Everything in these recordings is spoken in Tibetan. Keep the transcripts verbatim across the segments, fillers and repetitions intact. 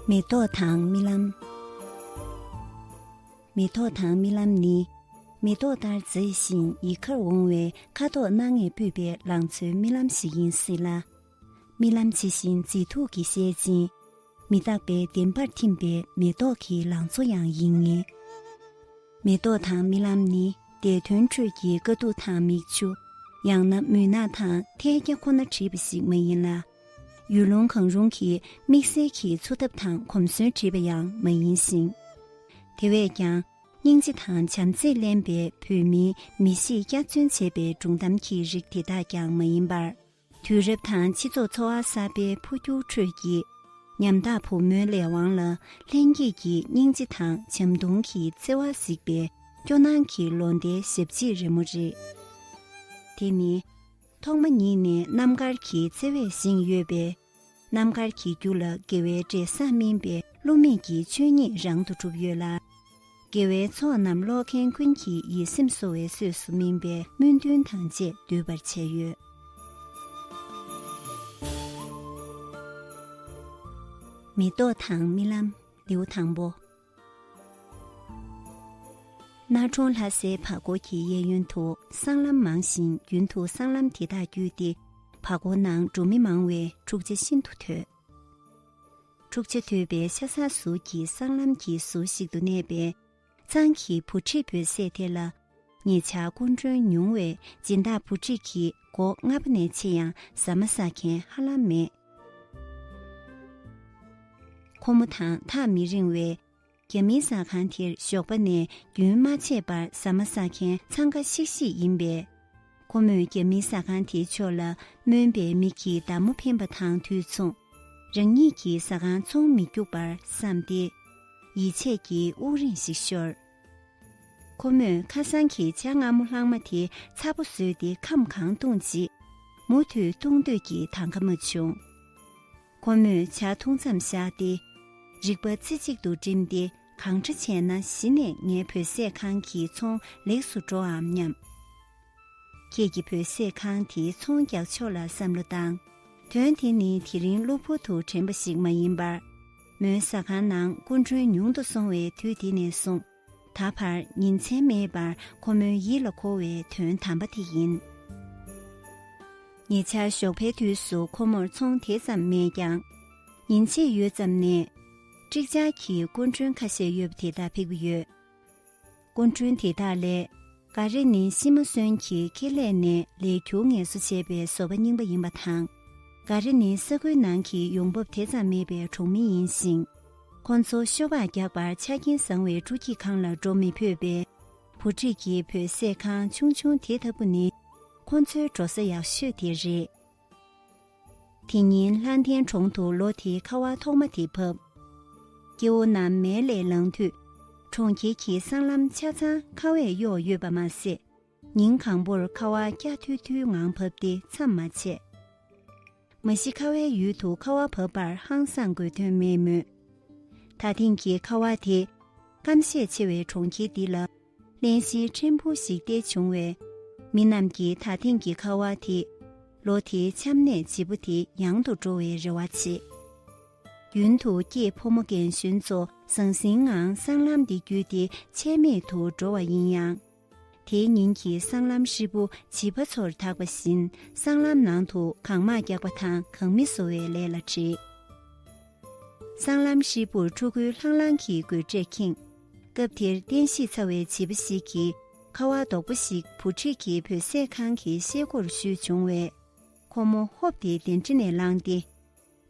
མེ་ཏོག་དང་རྨི་ལམ། མེ་ཏོག་དང་རྨི་ལམ་ནི། མེ་ཏོག་ལྟར་མཛེས་ཤིང་ཡིད་ཁར་འོང་བའི་ཁ་དོག་སྣ་ལྔས་སྤུད་པའི་ལང་ཚོའི་རྨི་ལམ་ཞིག་ཡིན་སྲིད་ལ། རྨི་ལམ་ཇི་བཞིན་མཛེས་སྡུག་གི་ཤེལ་ཅན། མི་རྟག་པའི་བདེན་པར་ཐིམ་པའི་མེ་ཏོག་གི་ལང་ཚོ་ཡང་ཡིན་ངེས། མེ་ཏོག་དང་རྨི་ལམ་ནི་འདས་དོན་ཁྲོད་ཀྱི་དཀའ་སྡུག་དང་མིག་ཆུ། ཡང་ན་མུན་ནག་དང་ཐལ་རྒྱ་ཁོ་ན་བྲིས་པ་ཞིག་མ་ཡིན་ལ། ཡུལ་ལུང་གང་རུང་གི་དམིགས་བསལ་གྱི་འཚོ་ཐབས་དང་གོམས་སྲོལ་བྲིས་པ་ཡང་མ་ཡིན་ཞིང་། དེ་བས་ཀྱང་། སྙིང་རྗེ་དང་བྱམས་བརྩེས་བརླན་པའི་བོད་མིའི་མི་གཤིས་བསྐྱར་མཚོན་བྱས་པའི་སྒྲུང་གཏམ་གྱི་རིགས་དེ་དག་ཀྱང་མ་ཡིན་པར། དུས་རབས་དང་སྤྱི་ཚོགས་འཚོ་བ་གསར་པའི་འཕོ་འགྱུར་ཁྲོད་ཀྱི་ཉམ་ཐག་བུ་མོའི་ལས་དབང་ལ་ལྷན་སྐྱེས་ཀྱི་སྙིང་རྗེ་དང་བྱམས་མཐོང་གི་བརྩེ་བ་གཟིགས་པའི་སྐྱོ་སྣང་གི་ལོ་ཟླའི་ཞབས་རྗེས་རི་མོ་རེད། དེ་ནི། ཐོག་མ་ཉིད་ནས་རྣམ་དཀར་གྱི་བརྩེ་བས་བཞེངས་ཡོད་པས། རྣམ་དཀར་གྱི་རྒྱུ་ལ་དགེ་བའི་འབྲས་བཟང་སྨིན་པས་བསླུ་མེད་ཀྱི་ཆོས་ཉིད་རང་དུ་གྲུབ་ཡོད་ལ། དགེ་བའི་ཚོགས་རྣམས་ཀློག་མཁན་ཀུན་གྱི་ཡིད་སེམས་གསོ་བའི་གསོས་སུ་སྨིན་པའི་སྨོན་འདུན་དང་བཅས་འདུས་པར་བྱས་ཡོད། མེ་ཏོག་དང་རྨི་ལམ། ལེའུ་དང་པོ། གནའ་གྲོང་ལྷ་སའི་བར་སྐོར་གྱི་གཡས་གཡོན་དུ་སྲང་ལམ་མང་ཞིང་། རྒྱུན་དུ་སྲང་ལམ་དེ་དག་བརྒྱུད་དེ་བར་སྐོར་ནང་འགྲོ་མི་མང་བས་འཁྲུག་ཆ་ཤིན་ཏུ་དོད། འཁྲུག་ཆ་དོད་པའི་ཤ་ཚ་ཟུར་གྱི་སྲང་ལམ་གྱི་ཟུར་ཞིག་ཏུ་གནས་པའི་གཙང་གི་བུ་ཁྲིད་བོད་ཟས་དེ་ལ། ཉེ་ཆར་སྐུ་མགྲོན་ཉུང་བས་སྦྱིན་བདག་བུ་ཁྲིད་ཀྱིས་སྒོ་སྔ་པོ་ནས་ཕྱེ་ཡང་ཟ་མ་ཟ་མཁན་ཧ་ལམ་མེད། ཁོ་མོ་དང་ཐག་མི་རིང་བས། རྒྱ་མིའི་ཟ་ཁང་དེར་ཞོགས་པ་ནས་རྒྱུན་མ་ཆད་པར་ཟ་མ་ཟ་མཁན་འཚང་ཁ་ཤིག་ཤིག་ཡིན་པས། ཁོ་མོས་རྒྱ་མིའི་ཟ་ཁང་དེའི་ཕྱོགས་ལ་སྨོན་པའི་མིག་གིས་མདའ་མོ་འཕེན་པ་དང་དུས་མཚུངས། རང་ཉིད་ཀྱི་ཟ་ཁང་ཚོང་མི་རྒྱུག་པར་བསམ་སྟེ། ཡིད་ཆད་ཀྱི་དབུགས་རིང་ཞིག་ཤོར། ཁོ་མོས་ཁ་སང་གི་ཇ་མངར་མོ་ལྷག་མ་དེ་ཚ་པོ་བཟོས་ཏེ་ཁམ་གང་བཏུངས་རྗེས། མུ་མཐུད་བཏུང་འདོད་ཀྱི་དང་ཁ་མ་བྱུང་། ཁོ་མོས་ཇ་འཐུང་མཚམས་བཞག་སྟེ། རིག་པ་རྩེ་གཅིག་ཏུ་བསྒྲིམས་ཏེ། གང་འདྲ་བྱས་ན་གཞི་ནས་ངའི་བོད་ཟས་ཁང་གི་ཚོང་ལེགས་སུ་འགྲོའམ་སྙམ། ཁྱེད་ཀྱི་བོད་ཟས་ཁང་དེའི་ཚོང་རྒྱག་ཕྱོགས་ལ་བསམ་བློ་བཏང་། དོན་དེ་ནི་དེ་རིང་གློ་བུར་དུ་དྲན་པ་ཞིག་མ་ཡིན་པར། མོའི་ཟ་ཁང་ནང་སྐུ་མགྲོན་ཉུང་དུ་སོང་བའི་དུས་དེ་ནས་བཟུང་། ད་བར་ཉིན་མཚན་མེད་པར་ཁོ་མོའི་ཡིད་ལ་འཁོར་བའི་དོན་དམ་པ་དེ་ཡིན། ཉེ་ཆར་ཞོགས་པའི་དུས་སུ་ཁོ་མོར་ཚོང་དེ་ཙམ་མེད་ཀྱང་། ཉིན་ཕྱེད་ཡོལ་ཙམ་ནས། ཀྲིག་ཅར་གྱི་སྐུ་མགྲོན་ཁ་ཤས་ཡོད་པ་དེ་དག་ཕེབས་ཀྱི་ཡོད། སྐུ་མགྲོན་དེ་དག་ལས། འགའ་རེ་ནི་ཤི་མ་གསོན་གྱི་ཁེ་ལས་ནས་ལས་འཁྱུར་ངལ་གསོ་བྱས་པའི་བཟོ་པ་རྙིང་པ་ཡིན་པ་དང་། འགའ་རེ་ནི་ས་ཁུལ་ནང་གི་ཡོང་འབབ་དེ་ཙམ་མེད་པའི་གྲོང་མི་ཡིན་ཞིང་། ཁོང་ཚོ་ཤོ་སྦག་རྒྱག་པར་ཆ་རྐྱེན་བཟང་བའི་སྤྲོ་སྐྱིད་ཁང་ལ་འགྲོ་མི་ཕོད་པས། བུ་ཁྲིད་ཀྱི་བོད་ཟས་ཁང་ཆུང་ཆུང་དེ་ལྟ་བུ་ནི། ཁོང་ཚོའི་འགྲོ་ས་ཡག་ཤོས་དེ་རེད། དེ་ཉིན་ལྷ་ལྡན་གྲོང་དུ་ལོ་དེའི་ཁ་བ་ཐོག་མ་དེ་བབས། སྐྱེ་བོ་རྣམས་མལ་ལས་ལངས་དུས། གྲོང་ཁྱེར་གྱི་སྲང་ལམ་ཆ་ཚང་ཁ་བས་གཡོགས་ཡོད་པ་མ་ཟད། ཉིན་གང་པོར་ཁ་བ་སྐྱ་ཐུལ་ཐུལ་ངང་བབས་ཏེ་མཚམས་མ་ཆད། མ་གཞི་ཁ་བའི་ཡུལ་དུ་ཁ་བ་བབས་པར་ཧང་སངས་དགོས་དོན་མེད་མོད། ད་ཐེངས་ཀྱི་ཁ་བ་དེ། སྐམ་ཤས་ཆེ་བའི་གྲོང་ཁྱེར་འདི་ལ། གླེན་གཤེར་ཕྲན་བུ་ཞིག་སྟེར་བྱུང་བས། མི་རྣམས་ཀྱིས་ད་ཐེངས་ཀྱི་ཁ་བ་དེ། ལོ་དེའི་ཆམ་ནད་ལྗིད་པོ་དེ་ཡང་དུ་འགྲོ་བའི་རེ་བ་བྱེད། རྒྱུན་དུ་སྐྱེས་ཕོ་མོ་རྒན་གཞོན་ཚོ་ཟང་ཟིང་ངང་སྲང་ལམ་འདི་བརྒྱུད་དེ་ཆད་མེད་དུ་འགྲོ་བ་ཡིན་ཡང་། དེའི་ཉིན་གྱི་སྲང་ལམ་ཧྲིལ་པོ་བྱིས་པ་ཚོར་དག་པ་བཞིན་སྲང་ལམ་ནང་དུ་གང་མང་རྒྱག་པ་དང་གང་མི་བཟོ་བའི་ལས་ལ་བྲེལ། སྲང་ལམ་ཧྲིལ་པོར་ཕྲུ་གུའི་ལྷང་ལྷང་གི་དགོད་སྒྲས་ཁེངས། སྐབས་དེར་རྟེན་གཞི་ཚ་བའི་བྱིས་པ་ཞིག་གིས་ཁ་བ་རྡོག་པོ་ཞིག་བུ་ཁྲིད་ཀྱི་བོད་ཟས་ཁང་གི་ཤེལ་སྒོར་གཞུས་བྱུང་བས། ཁོ་མོ་ཧོབ་སྟེ་གདན་ཁྲི་ནས་ལངས་ཏེ།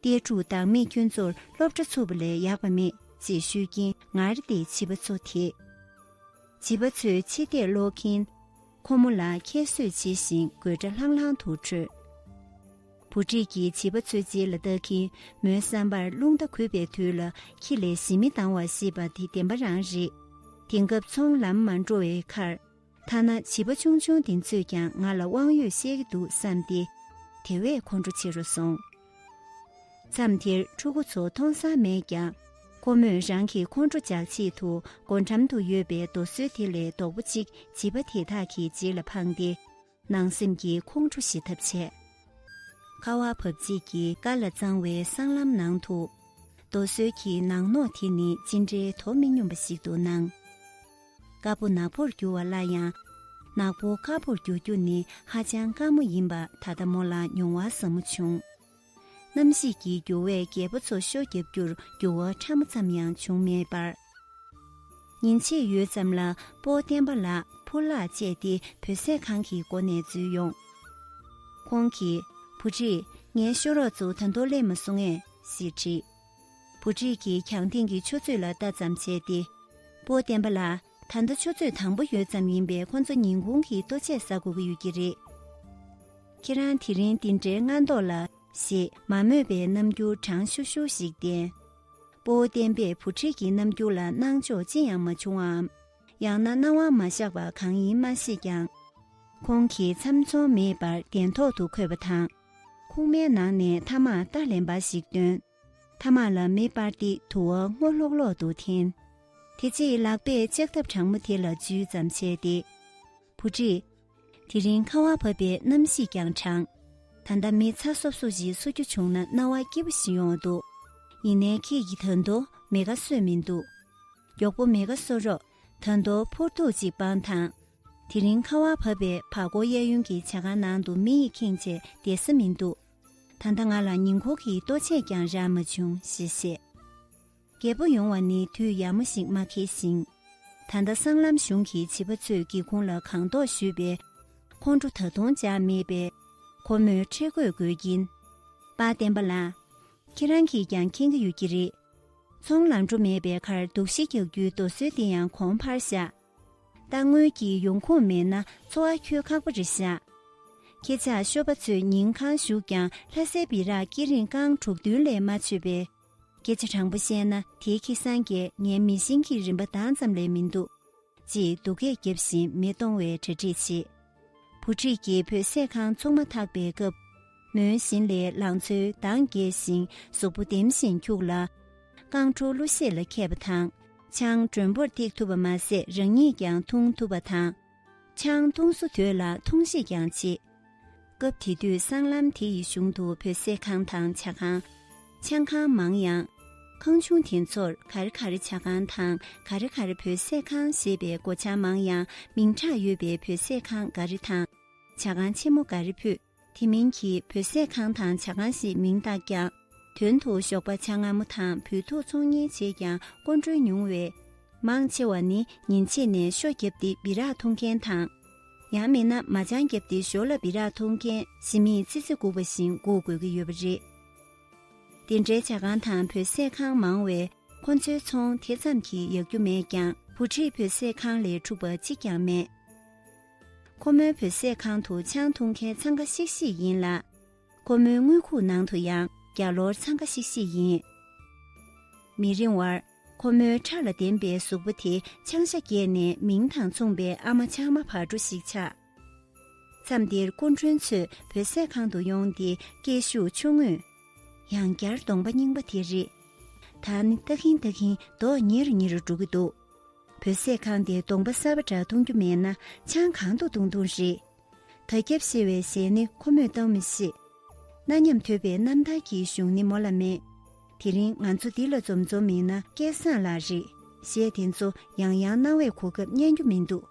གཏེར་ཕྲུག་བདག་མེད་ཁྱོད་ཚོར་སློབ་གྲྭ་ཚུགས་པ་ལས་ཡག་པ་མེད་ཅེས་ཤོད་ཀྱིན་ངར་ཏེ་བྱིས་པ་ཚོ་དེད། བྱིས་པ་ཚོས་ཕྱི་བལྟས་ཀློག་གིན། ཁོ་མོ་ལ་ཁྱད་གསོད་བྱེད་བཞིན་དགོད་སྒྲ་ལྷང་ལྷང་དུ་འཕྲོས། བུ་ཁྲིད་ཀྱིས་བྱིས་པ་ཚོའི་རྗེས་ལ་ལྟ་གིན་མོའི་བསམ་པར་རླུང་རྟ་རྒུད་པའི་དུས་ལ་ཁྱི་ལས་ཞི་མི་ལྡང་བ་ཞེས་པ་དེ་བདེན་པ་རང་རེད། དེང་སྐབས་ཚོང་ལམ་མ་འགྲོ་བའི་ཁར། ཐ་ན་བྱིས་པ་ཆུང་ཆུང་འདི་ཚོས་ཀྱང་ང་ལ་དབང་ཡོད་བཤད་ཀྱི་འདུག་བསམ་སྟེ། དེ་བས་ཁོང་ཁྲོ་ཆེ་རུ་སོང་། མཚམས་དེར་ཕྲུ་གུ་ཚོ་མཐོང་ས་མེད་ཀྱང་། ཁོ་མོས་རང་གི་ཁོང་ཁྲོ་འཇགས་ཆེད་དུ་སྒོ་འགྲམ་དུ་ཡོད་པའི་རྡོ་སོལ་དེ་ལས་རྡོག་པོ་གཅིག་བྱིས་པ་དེ་དག་གི་རྗེས་ལ་འཕངས་ཏེ། ནང་སེམས་ཀྱི་ཁོང་ཁྲོ་ཞི་ཐབས་བྱས། ཁ་བ་བབས་རྗེས་ཀྱི་དཀའ་ལ་གཙང་བའི་སྲང་ལམ་ནང་དུ། རྡོ་སོལ་གྱི་ནག་ནོག་དེ་ནི་ཅི་འདྲའི་དོ་མི་སྙོམས་པ་ཞིག་ཏུ་སྣང་། དཀར་པོ་ནག་པོར་འགྱུར་བ་ལ་ཡང་། ནག་པོ་དཀར་པོར་འགྱུར་རྒྱུ་ནི་ཧ་ཅང་དཀའ་མོ་ཡིན་པ་ད་ལྟ་མོ་ལ་མྱོང་བ་ཟབ་མོ་བྱུང་། གནམ་གཤིས་ཀྱི་འགྱུར་བས་རྒད་པོ་ཚོ་ཤོ་བརྒྱབ་རྒྱུར་འགྱུར་བ་ཕྲ་མོ་ཙམ་ཡང་བྱུང་མེད་པར། ཉིན་ཕྱེད་ཡོལ་ཙམ་ལ་སྤོ་བོ་བསྟན་པ་ལགས་ཕོ་ལག་བཅས་ཏེ་བོད་ཟས་ཁང་གི་སྒོ་ནས་འཛུལ་ཡོང་། ཁོང་གིས། བུ་ཁྲིད། ངའི་ཤོ་རོག་ཚོ་ད་དུང་སླེབས་མ་སོང་ངས། ཞེས་དྲིས། བུ་ཁྲིད་ཀྱིས་གྱང་སྟེང་གི་ཆུ་ཚོད་ལ་ལྟ་ཙམ་བྱས་ཏེ། སྤོ་བོ་བསྟན་པ་ལགས། ད་ལྟ་ཆུ་ཚོད་དང་པོ་ཡོལ་ཙམ་ཡིན་པས་ཁོ་ཚོ་ཉིན་གུང་གི་ལྟོ་ཆས་ཟ་དགོས་ཀྱི་ཡོད་ཀྱི་རེད། ཁྱེད་རང་དེ་རིང་འདི་འདྲའི་སྔ་མདོག་ལ། ཞེས་མ་མོས་པའི་རྣམ་འགྱུར་གྲང་ཤུར་ཤུར་ཞིག་བསྟན། སྤོ་བོ་བསྟན་པས་བུ་ཁྲིད་ཀྱི་རྣམ་འགྱུར་ལ་སྣང་ཕྱོགས་ཅི་ཡང་མ་བྱུང་བའམ། ཡང་ན་སྣང་བ་མ་ཤར་བ་གང་ཡིན་མ་ཤེས་ཀྱང་། ཁོང་གིས་མཚམས་ཚོང་མེད་པར་གདན་ཐོག་ཏུ་འཁོད་པ་དང་། ཁུག་མའི་ནང་ནས་ཐ་མག་རྟ་ལེན་པ་ཞིག་བཏོན། ཐ་མག་ལ་མེ་སྤར་ཏེ་དུ་བ་སྔོ་ལྷོག་ལྷོག་ཏུ་འཐེན། དེ་རྗེས་ལག་པས་ལྕགས་ཐབ་གྲང་མོ་དེ་ལ་འཇུས་ཙམ་བྱས་ཏེ། བུ་ཁྲིད། དེ་རིང་ཁ་བ་བབས་པའི་གནམ་གཤིས་ཀྱང་གྲང་། ད་ལྟ་མེ་ཚ་སོབ་སོབ་ཞིག་གསོ་རྒྱུ་བྱུང་ན་སྣང་བ་སྐྱིད་པོ་ཞིག་ཡོང་འདུག་ཡིན་ནའི་ཁྱེད་ཀྱིས་ད་དུང་མེ་ཁ་གསོས་མི་འདུག་མགྱོགས་པོ་མེ་ཁ་གསོ་རོགས། ད་དུང་ཕོར་ཐུག་ཅིག་སྤང་དང་། དེ་རིང་ཁ་བ་བབས་པས་བར་སྐོར་གཡས་གཡོན་གྱི་ཇ་ཁང་ནང་དུ་མེ་ཡིས་ཁེངས་བྱས་བསྡད་ས་མི་འདུག་ད་ལྟ་ང་ལ་ཉིན་འཁོར་གྱི་ལྟོ་ཆས་ཀྱང་རག་མ་བྱུང་ཞེས་བཤད། རྒད་པོ་ཡོང་བ་ནི་དུས་ཡག་མོ་ཞིག་མ་འཁེལ་ཞིང་། ད་ལྟ་སྲང་ལམ་གཞུང་གི་བྱིས་པ་ཚོས་སྒེའུ་ཁུང་ལ་གང་མདོག་གཞུས་པས། ཁོང་ཁྲོ་ད་དུང་འཇགས་མེད་པས། ཁོ་མོས་ཁྲེལ་དགོད་དགོད་ཀྱིན། པཱ་བསྟན་པ་ལགས། ཁྱེད་རང་གིས་ཀྱང་མཁྱེན་གྱི་ཡོད་ཀྱི་རེད། ཚོང་ལམ་འགྲོ་མེད་པའི་ཁར་སྡུག་ཤི་རྒྱག་རྒྱུའི་རྡོ་སོལ་དེ་ཡང་གོང་འཕར་བཞག་རྟ་དངུལ་གྱི་ཡོང་ཁུངས་མེད་ན་འཚོ་བ་འཁྱོལ་ཁག་པོ་རེད་ཤག་ཁྱེད་ཅག་ཤོ་པ་ཚོས་ཉིན་གང་བཞུགས་ཀྱང་ལྷ་སའི་སྦི་རག་སྐེ་རིང་རྐང་དྲུག་བདུན་ལས་མ་ཆོད་པས། སྐད་ཆ་དྲང་པོ་བཤད་ན་དེའི་ཁེ་བཟང་གས་ངའི་མི་ཤིང་གི་རིན་པ་འདང་ཙམ་ལས་མི་འདུག་ཅེས་སྡུག་སྐད་བརྒྱབ་བཞིན་མི་གཏོང་བའི་གྲ་སྒྲིག་བྱེད། བུ་ཁྲིད་ཀྱིས་བོད་ཟས་ཁང་ཚུགས་མ་ཐག་པའི་སྐབས། མོའི་བཞིན་ལས་ལང་ཚོའི་གདངས་རྒྱས་ཤིང་གཟུགས་པོ་ལྡེམ་ཞིང་འཁྱུག་ལ། རྐང་ཁྲོ་གླུ་གཞས་ལ་མཁས་པ་དང་། ཆང་མགྲོན་པོར་བཏེག་ཐུབ་པ་མ་ཟད་རང་ཉིད་ཀྱང་འཐུང་ཐུབ་པ་དང་། ཆང་འཐུང་སོ་དོད་ལ་འཐུང་བཤད་ཀྱང་བྱེད། སྐབས་དེ་དུས་སྲང་ལམ་དེ་ཡི་གཞུང་དུ་བོད་ཟས་ཁང་དང་ཇ་ཁང་། ཆང་ཁང་མང་ཡང་། ཁང་ཆུང་དེ་ཚོར་ག་རེ་ག་རེ་ཇ་ཁང་དང་ག་རེ་ག་རེ་བོད་ཟས་ཁང་ཞེས་པའི་མགོ་བྱང་མང་ཡང་མིང་གྲགས་ཡོད་པའི་བོད་ཟས་ཁང་འགའ་རེ་དང་། ཇ་ཁང་ཆེན་མོ་འགའ་རེ་ཕུད། དེ་མིན་གྱི་བོད་ཟས་ཁང་དང་ཇ་ཁང་ཞེས་མིང་བཏགས་ཀྱང་། དོན་དུ་ཞོགས་པ་ཇ་མངར་མོ་དང་བོད་ཐུག་ཚོང་གཉེར་བྱེད་ཀྱང་སྐུ་མགྲོན་ཉུང་བས། མང་ཆེ་བ་ནི་ཉིན་ཕྱེད་ནས་ཤོ་བརྒྱབ་སྟེ་སྦི་རག་འཐུང་མཁན་དང་། ཡང་མིན་ན་མ་ཅང་བརྒྱབ་སྟེ་ཞོ་ལ་སྦི་རག་འཐུང་མཁན་ཞི་མིས་ཙི་ཙི་སྒུག་པ་བཞིན་སྒུག་དགོས་ཀྱི་ཡོད་པ་རེད། དེ་འདྲའི་ཇ་ཁང་དང་བོད་ཟས་ཁང་མང་བས་ཁོ་ཚོའི་ཚོང་དེ་ཙམ་གྱིས་ཡག་རྒྱུ་མེད་ཀྱང་བུ་ཁྲིད་བོད་ཟས་ཁང་ལས་འཁྲུག་པ་གཅིག་ཀྱང་མེད། ཁོ་མོའི་བོད་ཟས་ཁང་དུ་ཆང་འཐུང་མཁན་འཚང་ཁ་ཤིག་ཤིག་ཡིན་ལ། ཁོ་མོའི་དངུལ་ཁུག་ནང་དུ་ཡང་རྒྱ་ལོར་འཚང་ཁ་ཤིག་ཤིག་ཡིན། མི་རིང་བར་ཁོ་མོའི་ཁྲག་ལ་ལྡན་པའི་གཟུགས་པོ་དེ་ཆང་ཤ་རྒྱས་ནས་མིང་དང་མཚུངས་པའི་ཨ་མ་ཆང་མ་བག་དྲོ་ཞིག་ཆགས། མཚམས་འདིར་སྐུ་མགྲོན་ཚོས་བོད་ཟས་ཁང་དུ་ཡོང་སྟེ་སྐད་ཤུགས་ཆུང་ངུས། ཡང་བསྐྱར་གདོང་པ་རྙིང་པ་དེ་རེད། ད་ནི་ལྟ་གིན་ལྟ་གིན་མདོག་ཉེ་རུ་ཉེ་རུ་འགྲོ་གི་འདུག་བོད་ཟས་ཁང་དེ་གདོང་པ་གསར་པ་འདྲ་མཐོང་རྒྱུ་མེད་ན་ཆང་གང་དུ་བཏུང་བཏུང་རེད། ད་སྐྱབས་ཞེས་པའི་ཞལ་ནི་ཁོ་མོས་གཏོང་མི་ཤེས། གནའ་ཉམས་དོད་པའི་རྣམ་ཐར་གྱི་གཞུང་ནི་མོ་ལ་མེད། དེ་རིང་ང་ཚོ་འདི་ལ་འཛོམས་འཛོམས་ཡིན་ན་སྐལ་བཟང་ལགས་རེད། གཞས་དེ་ཚོ་ཡང་ཡང་རྣ་བས་གོ་སྐབས་ཉན་རྒྱུ་མི་འདུག་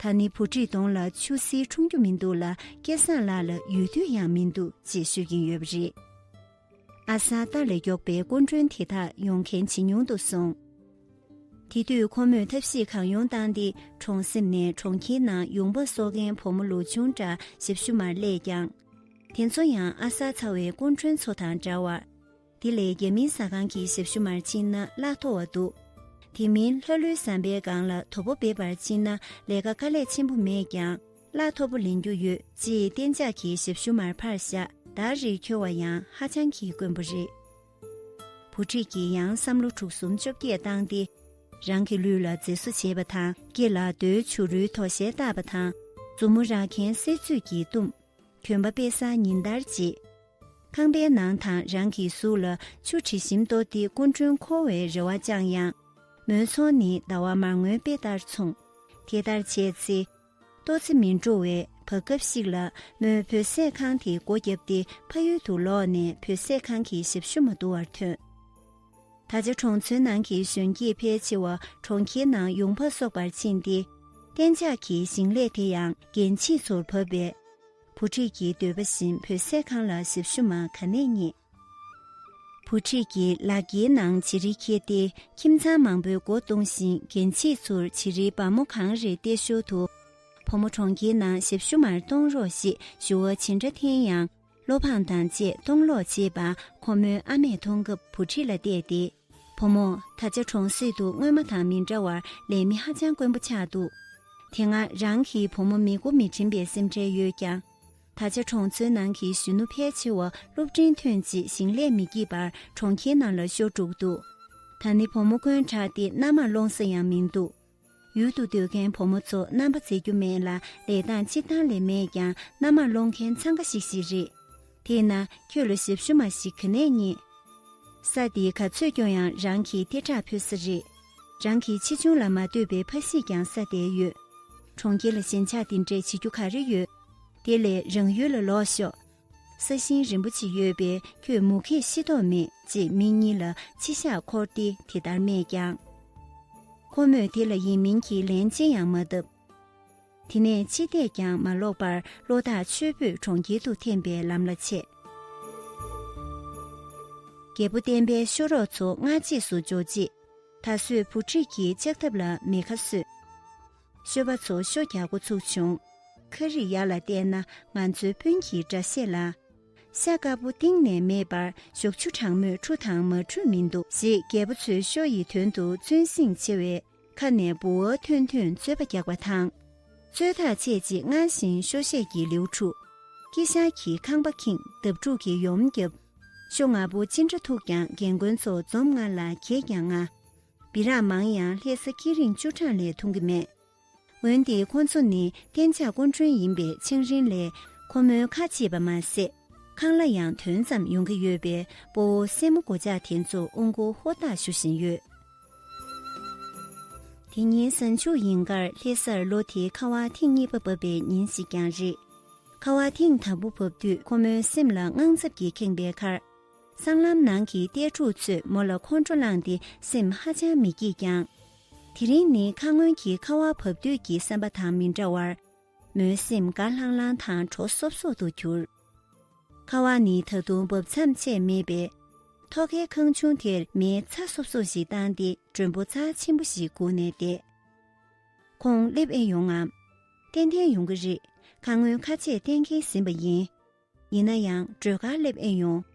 ད་ནི་བུ་ཁྲིད་གདོང་ལ་ཆུ་སེར་འཁྲུངས་རྒྱུ་མི་འདུག་ལ་སྐལ་བཟང་ལགས་ལ་ཡོད་དུས་ཡང་མི་འདུག་ཅེས་ཤོད་ཀྱིན་ཡོད་པ་རེད། ཨ་གསར་རྟ་ལས་མགྱོགས་པའི་སྐུ་མགྲོན་དེ་དག་ཡོང་མཁན་ཇེ་ཉུང་དུ་སོང་། དེ་དུས་ཁོ་མོས་ཐབས་ཤེས་གང་ཡོང་བཏང་སྟེ་གྲོང་གསེབ་ནས་གྲོང་ཁྱེར་ནང་ཡོང་འབབ་གསོག་མཁན་བུ་མོ་ལོ་ཆུང་འདྲ་ཞབས་ཞུ་མར་སླེབས་ཀྱང་། དེ་ཚོ་ཡང་ཨ་གསར་ཚ་བའི་སྐུ་མགྲོན་ཚོ་དང་འདྲ་བར། དེ་ལས་རྒྱ་མིའི་ཟ་ཁང་གི་ཞབས་ཞུ་མར་ཕྱིན་ན་གླ་མཐོ་བ་འདུག་དེ་མིན་ལྷ་ཀླུའི་ཟམ་པའི་སྒང་ལ་དོ་པོ་སྦེ་བར་ཕྱིན་ན་ལས་ཀ་དཀའ་ལས་ཆེན་པོ་མེད་ཀྱང་། གླ་མཐོ་པོ་ལེན་རྒྱུ་ཡོད་ཅེས་གཏན་འཇགས་ཀྱི་ཞབས་ཞུ་མར་ཕར་བཞག་ཟླ་རེར་འཁྱོལ་བ་ཡང་ཧ་ཅང་གི་དཀོན་པོ་རེད། བུ་ཁྲིད་ཀྱིས་ཡང་བསམ་བློ་དྲུག་གསུམ་བཅོ་བརྒྱད་བཏང་སྟེ། རང་གི་ལུས་ལ་མཛེས་བཟོ་བྱས་པ་དང་སྐེ་ལ་རྡོའི་བྱུ་རུའི་དོ་ཤལ་བཏགས་པ་དང་མཛུབ་མོ་རག་མཁན་གསེར་མཛུབ་ཀྱིས་བཏུམས། གྱོན་པ་དཔེ་བཟང་ཉིན་ལྟར་བརྗེ། ཁང་པའི་ནང་དང་རང་གི་གཟུགས་ལ་ཆུ་དྲི་ཞིམ་གཏོར་ཏེ་སྐུ་མགྲོན་འཁོར་བའི་རེ་བ་བཅངས་ཡང་། མོའི་ཚོང་ནི་ཟླ་བ་མར་ངོའི་དཔེ་ལྟར་མཚུངས། དེ་ལྟར་བྱས་ཚེ། ལྟོ་ཚེ་མི་འགྲོ་བས་བར་སྐབས་ཤིག་ལ་མོས་བོད་ཟས་ཁང་དེའི་སྒོ་བརྒྱབ་སྟེ་ཕ་ཡུལ་དུ་ལོག་ནས་བོད་ཟས་ཁང་གི་ཞབས་ཞུ་མ་བསྡུ་བར་ཐོན། ད་ཆ་གྲོང་ཚོའི་ནང་གི་གཞོན་སྐྱེས་ཕལ་ཆེ་བ་གྲོང་ཁྱེར་ནང་ཡོང་འབབ་གསོག་པར་ཕྱིན་ཏེ། གཏན་འཇགས་ཀྱི་ཞིང་ལས་དེ་ཡང་འགན་འཁྱེར་ཚོར་བབས་པས། བུ་ཁྲིད་ཀྱི་འདོད་པ་བཞིན་བོད་ཟས་ཁང་ལ་ཞབས་ཞུ་མ་ག་ནས་རྙེད། བུ་ཁྲིད་ཀྱིས་ལག་འཁྱེར་ནང་བྱི་རིལ་འཁྱེར་ཏེ། ཁྱིམ་ཚང་མང་པོའི་སྒོ་བརྡུངས་ཤིང་། འགན་འཁྱེར་ཚོར་བྱི་རིལ་སྦར་མོ་གང་རེ་སྟེར་ཞོར་དུ། བུ་མོ་གྲོང་ཁྱེར་ནང་ཞབས་ཞུ་མར་གཏོང་རོགས་ཞེས་ཞུ་བ་ཇི་འདྲ་འཐེན་ཡང་། བློ་ཕངས་དང་བཅས་གཏོང་ལོག་བྱེད་པ་ཁོ་མོའི་ཨ་མས་མཐོང་སྐབས་བུ་ཁྲིད་ལ་བལྟས་ཏེ། བུ་མོ། ད་ཆ་གྲོང་གསེབ་ཏུ་སྔོན་མ་དང་མི་འདྲ་བར་ལས་མི་ཧ་ཅང་དཀོན་པོ་ཆགས་འདུག་དེ་སྔ་རང་གི་བུ་མོ་མི་མགོ་མི་འགྲིམ་པའི་སེམས་ཁྲལ་ཡོད་ཀྱང་། ད་ཆ་གྲོང་ཚོའི་ནང་གི་གཞོན་ནུ་ཕལ་ཆེ་བ་སློབ་འབྲིང་ཐོན་རྗེས་ཞིང་ལས་མི་བགྱིད་པར་གྲོང་ཁྱེར་ནང་ལ་ཤོར་འགྲོ་གི་འདུག་ད་ནི་བུ་མོ་དཀོན་དྲགས་ཏེ་མནའ་མར་སློང་ས་ཡང་མི་འདུག་ཡུལ་དུ་སྡོད་མཁན་བུ་མོ་ཚོ་རྣམ་པ་འཛེག་རྒྱུ་མེད་ལ། ལས་སྟངས་སྤྱིར་བཏང་ལས་མེད་ཀྱང་། མནའ་མར་སློང་མཁན་འཚང་ཁ་ཤིག་ཤིག་རེད། དེས་ན་ཁྱོད་ལ་ཞབས་ཞུ་མ་ཞིག་ག་ནས་རྙེད། ས་དེ་ག་ཚོད་སྐྱོ་ཡང་རང་གི་ལྟེ་ཁྲག་ཕུལ་ས་རེད། རང་གི་ཆེ་ཆུང་ལ་མ་ལྟོས་པའི་ཕ་གཞིས་ཀྱང་ས་དེར་ཡོད། གྲོང་ཁྱེར་ལ་ཞེན་ཆགས་དེ་འདྲས་བྱེད་རྒྱུ་ག་རེ་ཡོད། དེ་ལས་རང་ཡུལ་ལ་ལོག་ཤོག་ས་ཞིང་རིན་པོ་ཆེ་ཡོད་པས་ཁྱོད་མུ་གེས་ཤི་དོགས་མེད་ཅེས་མི་གཉིས་ལ་ཕྱི་བཤགས་འཁོར་ཏེ་དེ་ལྟར་སྨྲས་ཀྱང་། ཁོ་མོས་དེ་ལ་ཡིན་མིན་གྱི་ལན་ཅི་ཡང་མ་བཏབ། དེ་ནས་ཅི་བལྟས་ཀྱང་མ་ལོག་པར་བློ་ཐག་ཆོད་པོས་གྲོང་ཁྱེར་དུ་འཐེན་པའི་ལམ་ལ་ཆས། རྒྱལ་པོ་བསྟན་པའི་ཤོ་རོག་ཚོ་སྔ་རྗེས་སུ་འབྱོར་རྗེས། ད་གཟོད་བུ་ཁྲིད་ཀྱི་ལྕགས་ཐབ་ལ་མེ་ཁ་གསོས། ཤོ་པ་ཚོ་ཤོ་རྒྱག་འགོ་ཚུགས་བྱུང་། ཁ་རིས་ཡར་ལ་བལྟས་ན་ང་ཚོའི་སྤུན་གྱི་དགྲ་ཤེས་ལ། ཤ་དཀར་པོ་གཏིང་ནས་མེད་པར་ཞོག་ཆུ་གྲང་མོས་འཁྲུ་དང་མ་འཁྲུ་མི་འདུག་ཞེས་རྒྱལ་པོ་ཚོའི་ཤོ་ཡི་དོན་དུ་བརྩོན་ཟིན་ཆེ་བས། ཁ་ནས་ལྦུ་བ་ཐོན་ཐོན་རྩོད་པ་རྒྱག་པ་དང་། རྩོད་ཐག་ཆད་རྗེས་སྔར་བཞིན་ཤོ་བཤད་ཀྱི་ལེའུ་འཁྲུག་དཀྱིལ་ཤར་གྱི་ཁང་པ་ཁེངས། འདབ་ཕྲུག་གིས་ཡོམ་བརྒྱབ། ཤོ་ང་པོ་ཅི་འདྲ་ཐུག་ཀྱང་རྒན་རྒོན་ཚོ་འཛོམས་ང་ལ་གད་ཀྱང་ང་། སྦི་རག་མང་ཡང་ལྷ་ས་སྐྱེ་རིང་བཅུ་གྲངས་ལས་ཐོན་གྱི་མེད། འོན་ཏེ་ཁོ་ཚོ་ནི་གཏན་འཇགས་སྐུ་མགྲོན་ཡིན་པའི་ཆང་རིན་ལས་ཁོ་མོའི་ཁ་ཕྱེས་པ་མ་ཟད། ཁང་གླ་ཡང་དོན་ཙམ་ཡོང་གི་ཡོད་པས་སྤོ་བོ་སྲས་མོ་སྒོ་ལྕགས་དེ་ཚོ་དབུ་མགོ་ཧོར་ཐག་ཞུ་བཞིན་ཡོད། དེ་ཉིན་གཟའ་མཇུག་ཡིན་ཁར་ལྷ་སར་ལོ་དེའི་ཁ་བ་ཐེངས་གཉིས་པ་བབས་པའི་ཉིན་ཞིག་ཀྱང་རེད། ཁ་བ་ཐེངས་དང་པོ་བབས་དུས་ཁོ་མོའི་སེམས་ལ་དངངས་འཚབ་ཀྱིས་ཁེངས་པའི་ཁར། སྲང་ལམ་ནང་གི་ལྟས་ཕྲུག་ཚོས་མོ་ལ་ཁོང་ཁྲོ་བསླངས་ཏེ་སེམས་ཧ་ཅང་མི་སྐྱིད་ཀྱང་། དེ་རིང་ནི་ཁ་སྔོན་གྱི་ཁ་བ་བབས་དུས་ཀྱི་བསམ་པ་དང་མི་འདྲ་བར། མོའི་སེམས་དགའ་ལྷང་ལྷང་དང་དྲོ་སོབ་སོབ་ཏུ་གྱུར། ཁ་བ་ནི་ད་དུང་འབབ་མཚམས་ཆད་མེད་པས། ཐོག་ཁའི་ཁང་ཆུང་དེར་མེ་ཚ་སོབ་སོབ་ཞིག་བཏང་སྟེ་མགྲོན་པོ་རྩ་ཆེན་པོ་ཞིག་སྒུག་ནས་བསྡད། ཁོང་སླེབས་ཨེ་ཡོང་ངམ། ཏན་ཏན་ཡོང་གི་རེད། ཁ་སྔོན་ཁ་ཆད་གཏན་འཁེལ་ཟིན་པ་ཡིན། ཡིན་ན་ཡང་སྒྲོལ་དཀར་སླེབས་ཨེ་ཡོང་།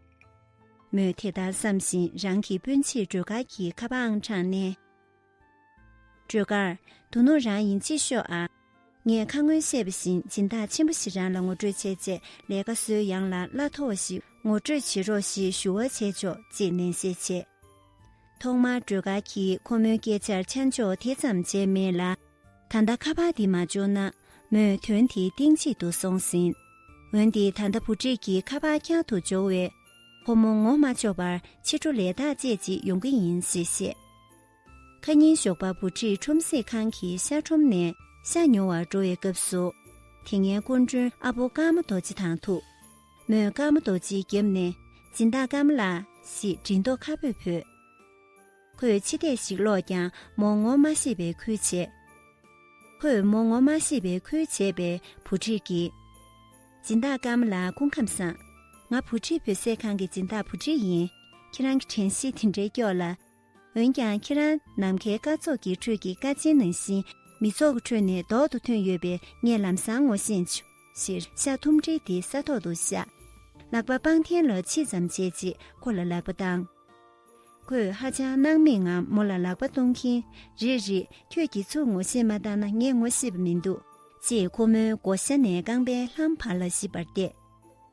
མོས་དེ་ལྟར་བསམ་བཞིན་རང་གི་སྤུན་མཆེད་སྒྲོལ་དཀར་གྱི་ཁ་པར་ཨང་གྲངས་མནན། སྒྲོལ་དཀར། དོ་ནུབ་རང་ཡིན་གཅིག་ཤོག་ཨ། ངས་ཁ་སྔོན་བཤད་པ་བཞིན་སྦྱིན་བདག་ཆེན་པོ་ཞིག་རང་ལ་ངོ་སྤྲོད་བྱས་རྗེས་ལས་ཀ་བཟོས་ཡང་ལ་གླ་མཐོ་བ་ཞིག་ངོ་སྤྲོད་བྱེད་རོགས་ཞེས་ཞུ་བ་བྱས་ཆོག་ཅེས་ནན་བཤད་བྱས། ཐོག་མར་སྒྲོལ་དཀར་གྱིས་ཁོ་མོའི་སྐད་ཆར་ཆ་འཇོག་དེ་ཙམ་བྱས་མེད་ལ། ད་ལྟ་ཁ་པར་འདི་མ་འབྱོར་ན་མོས་དོན་དེ་གཏིང་ཇི་ཏུ་སོང་ཟིན། འོན་ཏེ་ད་ལྟ་བུ་ཁྲིད་ཀྱི་ཁ་པར་བསྐྱར་དུ་འབྱོར་བས། ཁོ་མོ་ངོ་མ་ཆོད་པར་ཕྱི་དྲོ་ལས་ཐག་བཅད་རྗེས་ཡོང་གི་ཡིན་ཞེས་བཤད། ཁ་ཉིན་ཞོགས་པ་བུ་ཁྲིད་ཁྲོམ་གཟིགས་ཁང་གི་ཤ་ཁྲོམ་ནས་ཤ་ཉོ་བར་འགྲོ་བའི་སྐབས་སུ། དེ་སྔའི་སྐུ་མགྲོན་ཨ་པོ་ཀརྨ་རྡོ་རྗེ་དང་ཐུག་མོས་ཀརྨ་རྡོ་རྗེའི་རྒྱབ་ནས། སྦྱིན་བདག་ཀརྨ་ལགས། ཞེས་མགྲིན་ཐོག་ཁ་སྤོས་བོས། ཁོས་ཕྱི་བལྟས་ཤིག་ཀློག་ཀྱང་མོ་ངོ་མ་ཤེས་པའི་ཁུལ་བྱས། ཁོས་མོ་ངོ་མ་ཤེས་པའི་ཁུལ་བྱས་པས་བུ་ཁྲིད་ཀྱིས། སྦྱིན་བདག་ཀརྨ་ལགས་སྐུ་ཁམས་བཟང་། ང་བུ་ཁྲིད་བོད་ཟས་ཁང་གི་སྦྱིན་བདག་བུ་ཁྲིད་ཡིན། ཁྱེད་རང་གི་དྲན་ཤེས་དེ་འདྲའི་སྐྱོ་ལ། འོན་ཀྱང་ཁྱེད་རང་ནམ་མཁའི་སྐར་ཚོགས་ཀྱི་ཁྲོད་ཀྱི་སྐར་ཆེན་ནང་བཞིན་མི་ཚོགས་ཀྱི་ཁྲོད་ནས་ལྡོག་ཏུ་ཐོན་ཡོད་པས་ངས་ལམ་སང་ངོ་ཤེས་བྱུང་། ཞེས་ཤ་ཐུམ་སྒྲིལ་དེ་ས་ཐོག་ཏུ་བཞག་ལག་པ་སྤང་འཐེན་ལ་ཕྱིས་ཙམ་བྱས་རྗེས་ཁོ་ལ་ལག་པ་བཏང་། ཁོས་ཧ་ཅང་སྣང་མེད་ངང་མོ་ལ་ལག་པ་གཏོང་གིན། རེད་རེད། ཁྱོད་ཀྱིས་ཚུར་ངོ་ཤེས་མ་བཏང་ན་ངས་ངོ་ཤེས་པ་མི་འདུག་ཅེས་ཁོ་མོའི་བགོ་བཤའ་ནས་རྐང་པའི་ལྷམ་བར་ལ་གཞིབ་པར་བལྟས།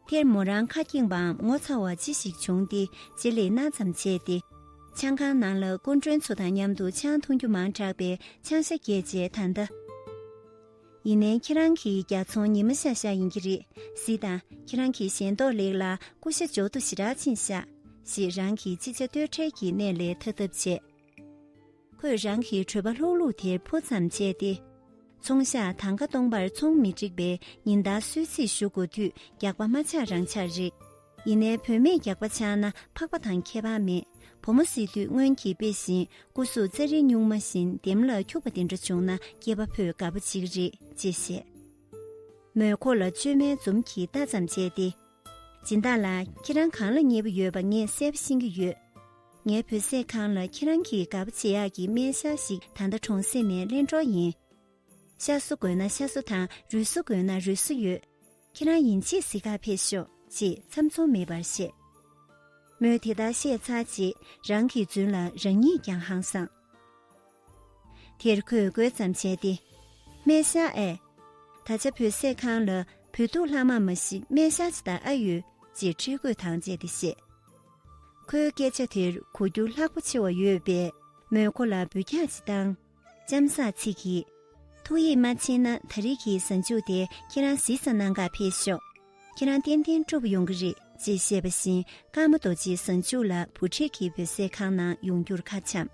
དེར་མོ་རང་ཁ་སྐྱེངས་པའམ་ངོ་ཚ་བ་ཅི་ཞིག་བྱུང་སྟེ་རྗེས་ལ་ན་ཙམ་བྱས་ཏེ། ཆང་ཁང་ནང་ལ་སྐུ་མགྲོན་ཚོ་དང་མཉམ་དུ་ཆང་འཐུང་རྒྱུ་མང་དྲགས་པས་ཆང་ཤ་བརྒྱད་བཅས་ད་ལྟ། ཡིན་ནའི་ཁྱེད་རང་གི་རྒྱ་ཚོང་ཉི་མ་ཤ་ཤ་ཡིན་གྱི་རེད། གཟིགས་དང་། ཁྱེད་རང་གི་ཞལ་མདོག་ལེགས་ལ་ཀུ་ཤ་འཇོག་ཏུ་ཞེ་དྲག་ཕྱིན་ཤག་ཞེས་རང་གི་ཅི་བྱ་གཏོལ་བྲལ་གྱི་གནས་ལས་ཐར་ཐབས་བྱས། ཁོས་རང་གི་གྲོད་པ་ལྷུག་ལྷུག་དེར་འཕུར་ཙམ་བྱས་ཏེ། ཚོང་ཤག་དང་ཁ་སྟོང་པར་ཚོང་མི་སྒྲིག་པས་ཉིན་ལྟར་གསོལ་ཚིགས་ཞུ་དགོས་དུས་རྒྱགས་པ་མ་ཆག་རང་ཆག་རེད། ཡིན་ནའི་བུད་མེད་རྒྱགས་པ་ཆགས་ན་ཕག་པ་དང་ཁྱད་པར་མེད། བུ་མོ་གཟིགས་དུས་སྔོན་གྱི་དཔེ་བཞིན་སྐུ་གཟུགས་ཙ་རི་སྨྱུག་མ་བཞིན་ལྡེམ་ལ་འཁྱུག་པ་དེ་འདྲ་བྱུང་ན་སྐྱེས་པ་ཕོ་དགའ་པོ་ཅིག་རེད་ཅེས་བཤད། མོས་ཁོ་ལ་བཅོས་མའི་འཛུམ་གྱིས་ལྟ་ཙམ་བྱས་ཏེ། སྦྱིན་བདག་ལགས། ཁྱེད་རང་གང་ལ་མཉེས་པོ་ཡོད་པ་ངས་གསལ་པོ་ཤེས་ཀྱི་ཡོད། ངའི་བོད་ཟས་ཁང་ལ་ཁྱེད་རང་གིས་དགའ་པོ་བྱེད་ཡག་གི་སྨན་ཤ་ཞིག་ད་ལྟ་གྲོང་གསེབ་ནས་ལེན་འགྲོ་ཡིན། ཤ་བཟོ་དགོས་ན་ཤ་བཟོ་དང་རུས་བཟོ་དགོས་ན་རུས་བཟོ་ཡོད། ཁྱེད་རང་ཡིན་གཅིག་གཟིགས་གར་ཕེབས་ཤོག་ཅེས་ཚམ་ཚོམ་མེད་པར་བཤད། མོས་དེ་ལྟར་བཤད་ཚར་རྗེས་རང་གི་རྫུན་ལ་རང་ཉིད་ཀྱང་ཧང་སངས། དེར་ཁོས་དགོད་ཙམ་བྱས་ཏེ། སྨན་ཤ་ཨེ། ད་ཆ་བོད་ཟས་ཁང་ལ་བོད་ཐུག་ལྷག་མ་མ་གཞི་སྨན་ཤ་ཅི་ལྟར་ཨ་ཡོད་ཅེས་ཁྲེལ་དགོད་དང་བཅས་ཏེ་བཤད། ཁོའི་སྐད་ཆ་དེར་གོ་རྒྱུ་ལྷག་པོ་ཆེ་བ་ཡོད་པས་མོས་ཁོ་ལ་འབུད་རྒྱག་ཅིག་བཏང་། ལྕམ་སྲས་ཚིག་གིས། ཐུགས་ཡིད་མ་ཆེས་ན་ད་རེས་ཀྱི་ཟ་འཇུག་དེ་ཁྱེད་རང་གཟིགས་ས་གནང་གར་ཕེབས་ཤོག་ཁྱེད་རང་ཏན་ཏན་སྤྲོ་པོ་ཡོང་གི་རེད་ཅེས་བཤད་པ་བཞིན་ཀརྨ་རྡོ་རྗེའི་ཟ་འཇུག་ལ་བུ་ཁྲིད་ཀྱིས་བོད་ཟས་ཁང་ནང་ཡོང་རྒྱུར་ཁ་འཆམ།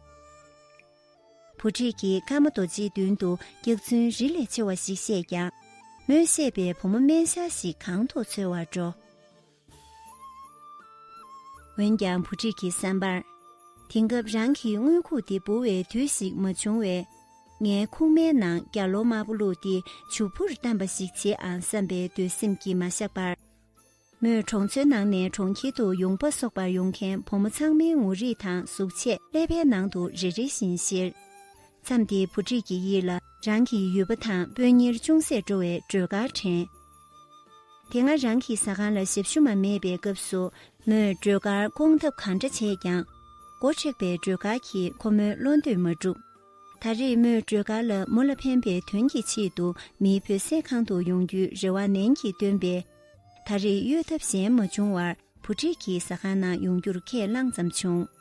བུ་ཁྲིད་ཀྱིས་ཀརྨ་རྡོ་རྗེའི་མདུན་དུ་སྐྱག་རྫུན་རི་ལས་ཆེ་བ་ཞིག་བཤད་ཀྱང་། མོས་བཤད་པའི་བུ་མོ་སྨན་ཤ་ཞིག་གང་ཐུབ་འཚོལ་བར་འགྲོ། འོན་ཀྱང་བུ་ཁྲིད་ཀྱི་བསམ་པར། དེང་སྐབས་རང་གི་དངུལ་ཁུག་འདི་འབུལ་བའི་དུས་ཤིག་མ་བྱུང་བས། ངའི་ཁུག་མའི་ནང་རྒྱ་ལོ་དམར་པོ་བླུགས་ཏེ་ཇུ་ཕུར་བཏབ་པ་ཞིག་བྱེད་ཨང་བསམ་པའི་འདོད་སེམས་ཀྱིས་མ་བཞག་པར། མོས་གྲོང་ཚོའི་ནང་ནས་གྲོང་ཁྱེར་དུ་ཡོང་འབབ་གསོག་པར་ཡོང་མཁན་བུ་མོ་ཚང་མའི་ངོ་རིས་དང་གཟུགས་བྱད་ཀླད་པའི་ནང་དུ་རེ་རེ་བཞིན་བཤེར། མཚམས་དེའི་བུ་ཁྲིད་ཀྱི་ཡིད་ལ་རང་གི་ཡུལ་པ་དང་དཔོན་གཉེར་ཅུང་ཟད་འགྲོ་བའི་སྒྲོལ་དཀར་དྲན། དེ་སྔ་རང་གི་ཟ་ཁང་ལ་ཞབས་ཞུ་མ་མེད་པའི་སྐབས་སུ་མོས་སྒྲོལ་དཀར་སྐོང་ཐབས་གང་འདྲ་བྱས་ཀྱང་། མགོ་མཁྲེགས་པའི་སྒྲོལ་དཀར་གྱིས་ཁོ་མོའི་བློ་འདོད་མ་འགྲུབ། ད་རེས་མོས་སྒྲོལ་དཀར་ལ་མོ་ལ་ཕན་པའི་དོན་གྱི་ཆེད་དུ་མིའི་བོད་ཟས་ཁང་དུ་ཡོང་རྒྱུའི་རེ་བ་ནན་གྱིས་བཏོན་པས། ད་རེས་གཡོལ་ཐབས་གཞན་མ་བྱུང་བར་བུ་ཁྲིད་ཀྱི་ཟ་ཁང་ནང་ཡོང་རྒྱུར་ཁས་བླངས་ཙམ་བྱུང་།